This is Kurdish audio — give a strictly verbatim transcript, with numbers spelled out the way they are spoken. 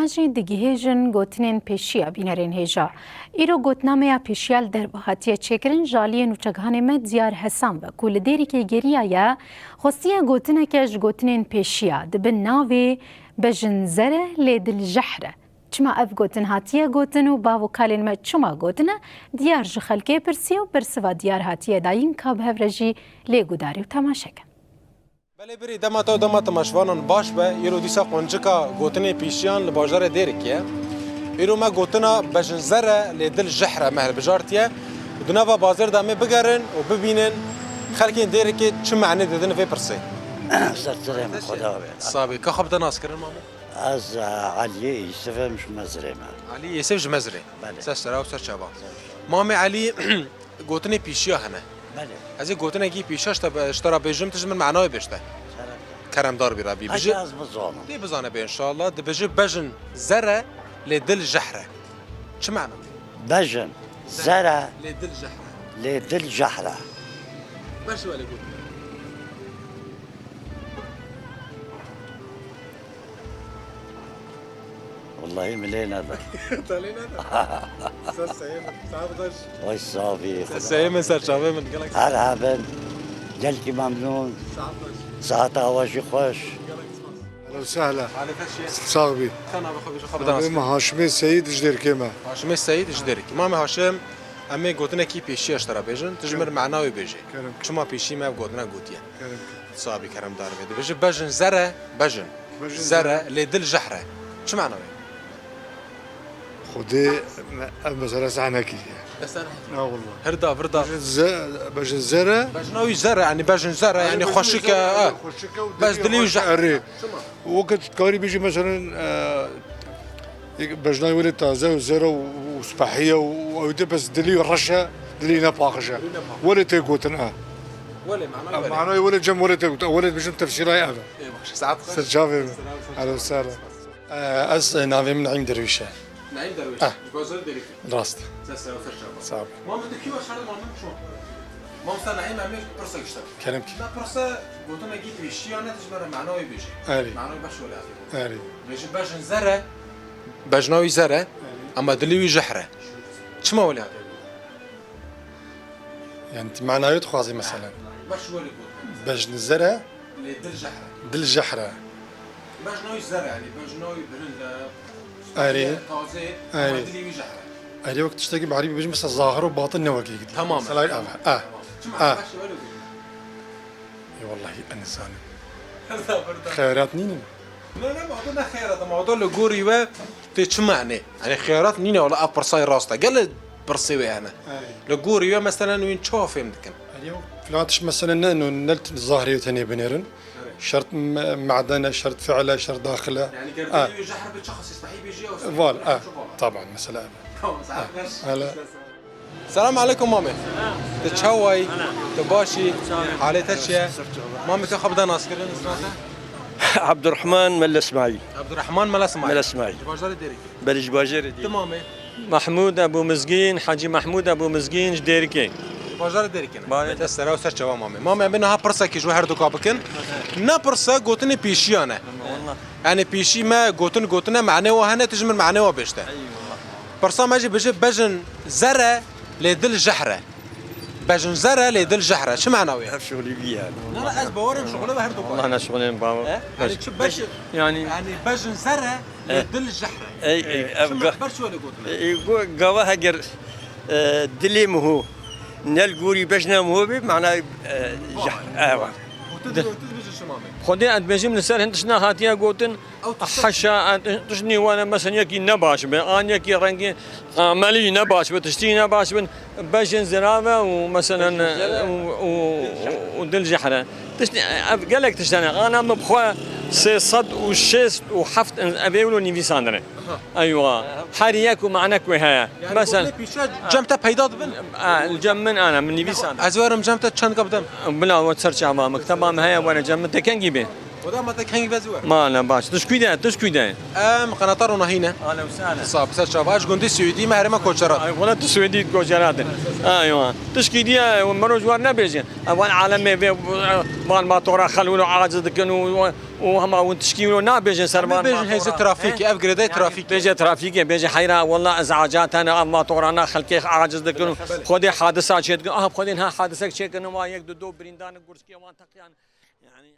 Jî digihêjin gotinên pêşiya bînerên hêja. Îro gotina me ya pêşiya li derve hatiye çêkirin ji aliyê nûçegihanê me Diyar Hesan ve ku li Dêrikê geriyaye, xwestiye gotineke ji gotinên pêşiya di bin navê Bejin zer e lê dil jehr e. Çima ev gotin hatiye gotin û bav û kalên me çima gotine, Diyar ji xelkê pirsiye û bersiva Diyar hatiye dayîn ka bi hev re jî lê gudarî û temaşe ke. Belê birî, dema te û dema temaşevanan baş be. Îro dîsa quncika gotinê pîşiyan li bajarê Dêrikê ye. Îro me gotina bejin zer e lê dil jehr e me hilbijartiye. Û di nava bazêr de em ê bigerin û bibînin xelkên Dêrikê çi menê didin vê pirsê. Ser serê min, Xweda be. Sabî, ka xwe bide naskirin, mamo? Ez, e, Eliyê Yûsif im, ji Mezirê me. Elî Yûsif ji Mezirê. Belê. Ser sera û ser çava. Mamê Elî, gotinê pîşiya hene. Belê. Ez ê gotinekî pîşiya ji te, ji te re bêjim, tu ji min mena wê bêjte. Kerem. Keremdar bî, Rebî. Hadi Bijî. Ez bizanim. Tê bizane be înşallah. Dibêje bejin zer e, lê dil jehr e. Çi mena? Bejin zer e, lê dil jehr e. Lê dil jehr e. Baş wele gotin. Wallahî min lê neda. Te lê neda? Ser seyê min. Saet baş. Vay sabî. Ser seyê min, ser çavê min. Gelek. Her hebin. Gelkî memnûn. Saet baş. Saeta we jî xweş. Gelek spas. Ehlen we sehlen. Halê te çi ye? Sax bî. Ka navê xwe bêje, xwe bide nas. Navê min Haşimê Seyîd, ji Dêrikê me. Haşimê Seyîd ji Dêrikê. Mamê Haşim, em ê gotinekî pêşiya ji te re bêjin. Tu ji min mena wê bêjê. Kerem. Çima pêşî me ev gotinek gotiye? Kerem. Sabî, keremdar be. Dibêje bejin zer e, bejin. Bejin zer e, zer e, lê dil jehr e. Çi mena wê? Xwedê me, ev mesela sehne kiriye. Mesela? Na wallah. Her da, vir da. Bejin ze-, bejin zer e. Bejna wî zer e, yani bejin zer e, yani xweşik e, ha. Xweşik e û bes dilî wî jehr e. Erê. Çima? Wekî tu dikarî bêjî, mesela, e, bejnayê welê taze û zer e û, û spehî ye û ew dê bes dilî reş e, dilî ne paqij e. Dilî ne paqij. Welê tê gotin e. Welê, manayê welê. Manayê welê cem welê tê gotin. Welê dibêjin tefsîrayê ev e. Ê, baş, saet xweş. Ser çavê min. Selam, ser çavê. Ehlen we sehlen. E, ez, e, navê min Neîm Derwîş e. Neîm Derwîş. Ah. Ji bajarê Dêrikê. Rast. Ser sera û ser çava. Sağ ol. Mamoste, kî baş herde, mamoste ço? Mamoste Neîm, em ê pirsek ji te. Kerem ki. Me pirse gotinekî pêşiya ne, tu ji me re mena wê bêjî. Erê. Mena wê baş wele hatî. Erê. Bêjî bejin zer e, bejna wî zer e, erê, ama dilî wî jehr e. Çima wele hatî? Yani tu manayê dixwazî mesela. Baş wele gotin. Bejin zer e. Lê dil jehr e. Dil jehr e. Bejna wî zer e, yani bejna wî bilind e. Erê. Taze, erê, ama dilî wî jehr e. Erê, wek tiştekî bi erebî bêjim, mesela zahir û batin ne wekî yek dî. Tamam. Mesela ev. Ah. Tamam. Çima? Ah. Baş wele gotin. Ê wellahî ez nizanim. Xeyrat nîne. Ne, ne, mawdo ne xeyrat, mawdo li gorî we tê çi mane? Yani xeyrat nîne, wala ev pirsayê rast e. Gelê pirsê wê hene. Erê. Li gorî we, meselen, wîn çawa fêm dikin? Erê, filan tişt, meselen, ne, ne, ne zahrê tenê binêrin. Erê. Şert me-, meden e, şert fiil e, şert daxil e. Yani ger dilê wî jehr be, çi xasî spehî bêjî, ew spehî. Val, e, taban, mesela. Tamam, saet xweş. Hele. Selam aleykum, mamê. Selam. Tu çawa yî? Ana. Tu baş î? Çawa? Halê te çi ye? Mamê, tu xwe bide naskirin, isma te? Abdurrahman Mele Ismail. Abdurrahman Mele Ismail. Mele Ismail. Ji bajarê Dêrikê. Belê, ji bajarê Dêrikê. Tu, mamê? Mahmud Ebu Mizgîn, Hacî Mahmud Ebu Mizgîn ji Dêrikê. Ji bajarê Dêrikê ne? Balê. Te sera û ser çava, mamê. Mamê, em ê niha pirsek ji we herduka bikin. Ne pirse, gotinê pêşiya ne. Wallah. Yani pêşî me gotin gotine, mane wa hene, tu ji min mane wa bêjte. Eyvallah. Pirsa me jî bêje bejin zer e, lê dil jehr e. Bejin zer e, lê dil jehr e. Çi mana wê? Ev şixulî bî yani. Na, na, ez bawerim şixulê we her du. Allah ne şixulên bawer. He? Yani çi beş-, yani, yani bejin zer e, lê dil jehr e. Ey, ey, ev ga-, ber şixulê gotin. Ey, go-, gava heger, e, dilê miho, nel gorî bejna miho bî, mana, e, jehr. Ewa. Û tu dibêjî çi, mamê? Xwedê ez dibêjim li ser hin tiştna hatiye gotin, ew tişt- haşa, ez tiştnî wane, mesela yekî ne baş be, an yekî rengî amelî ne baş be, tiştî ne baş bin, bejin zirav e û mesela, û, û, û dil jehr e. Tiştî, ev gelek tişt hene. Ana min bi xwe sê sed û şêst û heft evê wilo nivîsandine. Eywa. Her yek û manek wê heye. Yani mesela, gotinê pîşe cem te peyda dibin? A, cem min ana, min nivîsand. Ez werim cem te çendka bidim. Bila we ser çava, mekteba min heye, were cem min te kengî bê? Oda ma te kengî vez we. Mala baş. Tişkî de, tişkî de. Em qenata ronahî ne. Ahlen we sahlen. Sağ, ser çava. Ez gundî Swêdî me, herêma Koçerat. Ay, wala tu Swêdî Koçerat. Aywa. Tişkî diye, mero ji war nebêje. Evan alemê vê, van matora xelûn û aciz dikin û, û hema hûn tişkî wilo nabêjin ser van Bêjin hêzê trafîk, ev girêdayê trafîk. Bêje trafîkê, bêje heyra, wala ez acat hene, ev matorana xelkê aciz dikin û Xwedê hadisa çê dikin. Ah, Xwedê ha hadisek çêkin, wa yek du do birîndan gurskê wan teqiyan. Yani,